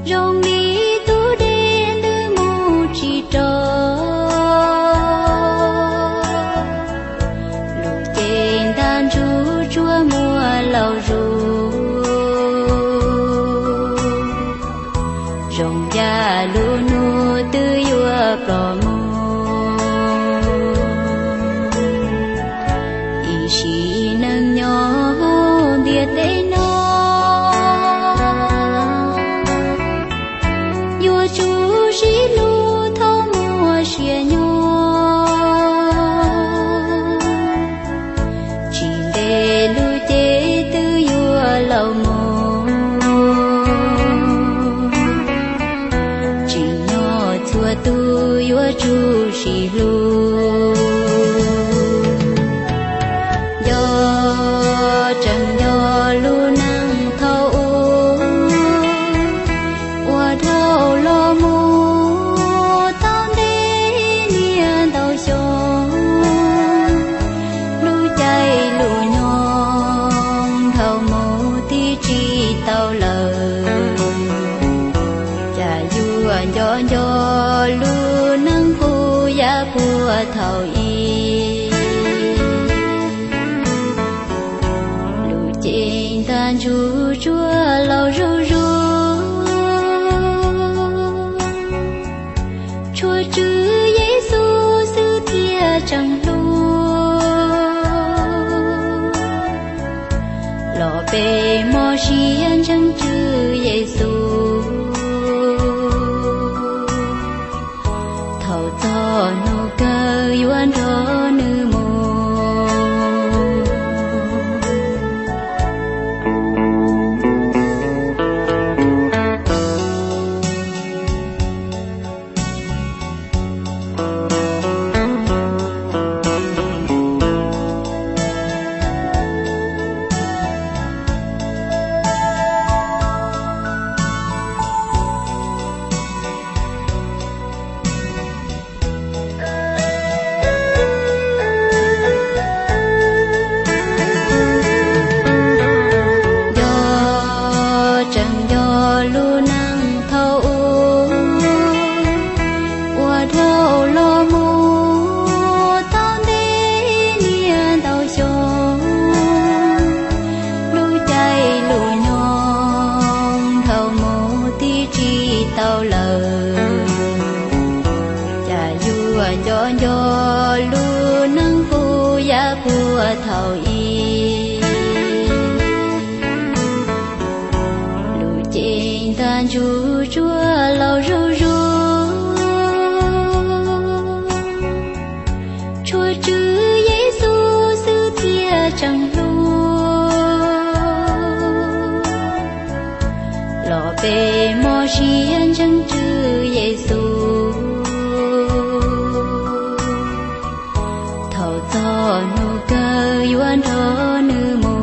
Zoo li tub dej ntws mus tsis rov, lus ces ntag ntsuj tsuag muaj laus zus. Zoo yam lus nug twb yuav ploj mus, ib sim neej nyob ntiaj teb no, yuav tsum sib hlub thaum muaj sia nyob. Tsis ntev lub cev twb yuav laus mus, tsim nyog txhua tus yuav tsum sib hlub. Nco tseem nco lub neej thaum ub, uas dhau los mus tau ntev niaj ntau xyoo, lub caij lub nyoog dhau mus tiv tsis tau lawm. Cas yuav nco nco lub neej puas yam puag thaum ub, lus ces ntag ntsuj tsuag laus zuj zus. Tshuav Tswv Yexus xwb thiaj tseem hlub, los peb mob siab ntseeg Tswv Yexus. Thaum txog hnub kawg yuav nrog nws mus. Nco tseem nco lub neej thaum ub, uas dhau los mus tau ntev niaj ntau xyoo, lub caij lub nyoog dhau mus tiv tsis tau lawm. Cas yuav nco nco lub neej puas yam puag thaum ub, lus ces ntag ntsuj tsuag laus zuj zus. Tshuav Tswv Yexus xwb thiaj tseem hlub, los peb mob siab ntseeg Tswv Yexus. Thaum txog hnub kawg yuav nrog nws mus.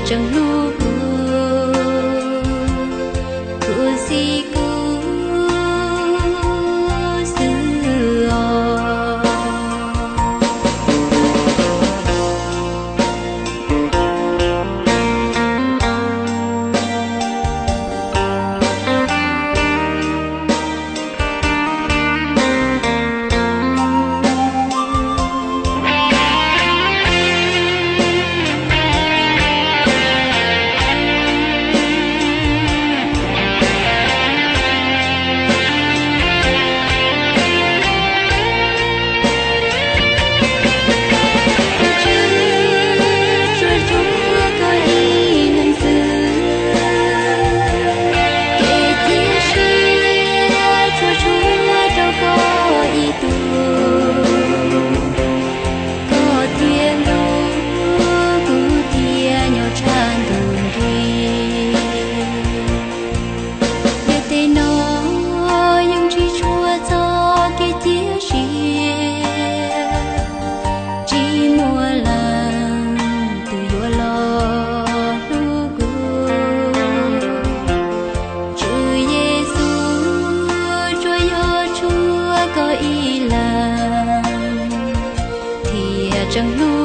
tseem hlub kuv, kuv xib kuv xwb os. Tsuas tshuav koj ib leeg xwb, kev cia siab tsuas tshuav rau koj ib tug. Koj thiaj hlub kuv thiab nyob tshaj ntuj nrig. Ntiaj teb no yeej tsis tshuav txoj kev cia siab, tsis muaj leej twg yuav los hlub kuv. Tswv Yexus, tsuas yog tshuav koj ib leeg thiaj tseem hlub